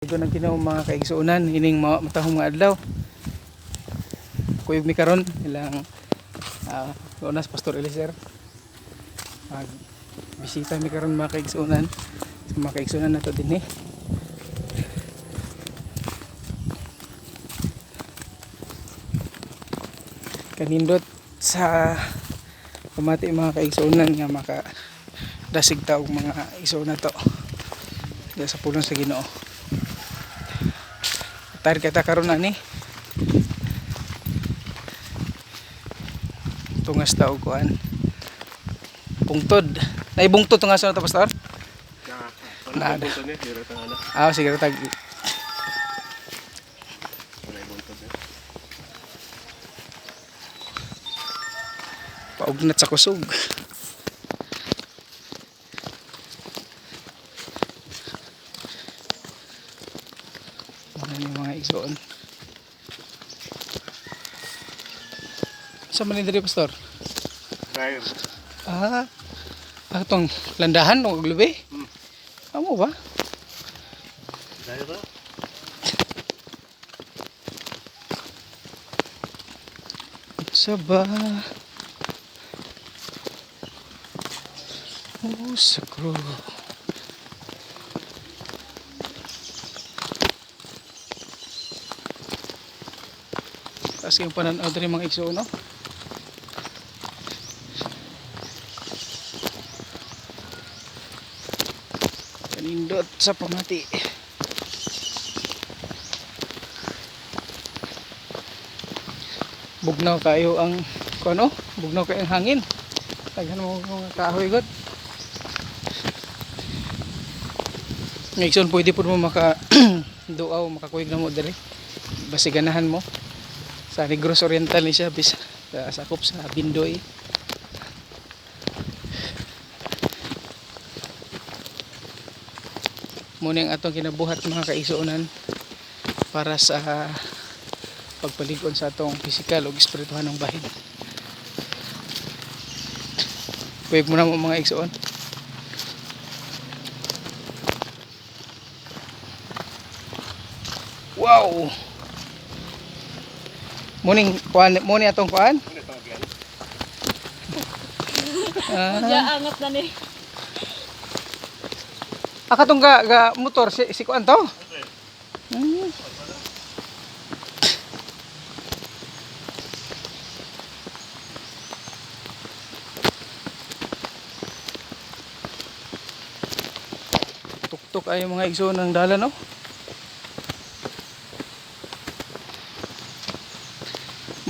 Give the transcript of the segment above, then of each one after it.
Ito ng Ginoo, mga kaigsuonan, ining matahong mga adlaw. Kuyog mi karon ilang unas Pastor Eliser. Mag bisita mi karon, mga kaigsuonan, sa mga kaigsuonan nato dinhi. Kanindot sa pamati, mga kaigsuonan, nga maka dasig ta og mga igsuon nato sa pulong sa Ginoo. Tar kita karon ani. Tungas ta og kuan. Pungtod. Naibungtod tungas na to, Pastor? Na, Nada. wala niya, hiro tang anak. Ah, sige tag. Wala buntod niya. Paugnat sa kusog. Ano yung mga igsoon? Sa man diri, Pastor? Drive. Ah, atong landahan o glubi? Hmm. Amo ba? Drive ba? Sa ba? Oh, sa crew. Taas yung pananaw diri, mga igsoon, no? Kanindot sa pamati. Bugnaw kayo ang kuno, bugnaw kayo ang hangin. Daghan mo mga kahoy god. Ngayon, pwede po mo maka duaw, makakuyog na mo diri. Basi ganahan mo. Sa Negros Oriental ni siya bis sakop sa Bindoy. Muna ang atong kinabuhat, mga kaisuonan, para sa pagpalig-on sa atong pisikal o espirituhanong bahin. Kuyog mo na mo, mga igsoon. Wow! Muning kuan, muni atong kuan. Ano itong agyan? Ah, Diya, angat na ni. Akatong ga motor si kuan to. Tuktok ay mga igsoon ng dalan, no.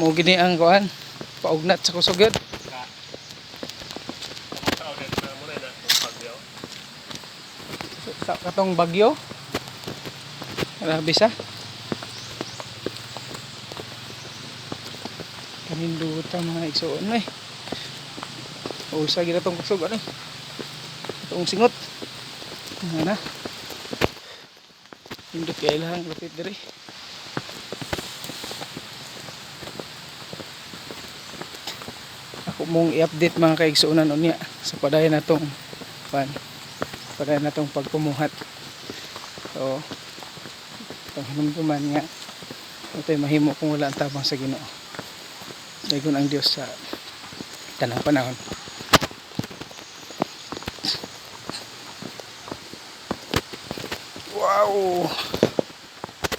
Mo gini ang kuan, paugnat sa kusog yun. Tao din na muna na itong pagyo. Sa katong bagyo. Grabe sa. Kaninduta, mga igsoon, eh. Usa gid atong kusog ano eh. Atong singot. Ano na. Nindot kay lang lapit diri. Ako mong i-update, mga kaigsuonan, unya sa padayon natong pan padayon natong pagpumuhat. So, itong hinumduman nga ito'y mahimo kung wala ang tabang sa Ginoo. Daygon ang Dios sa tanang panahon. Wow!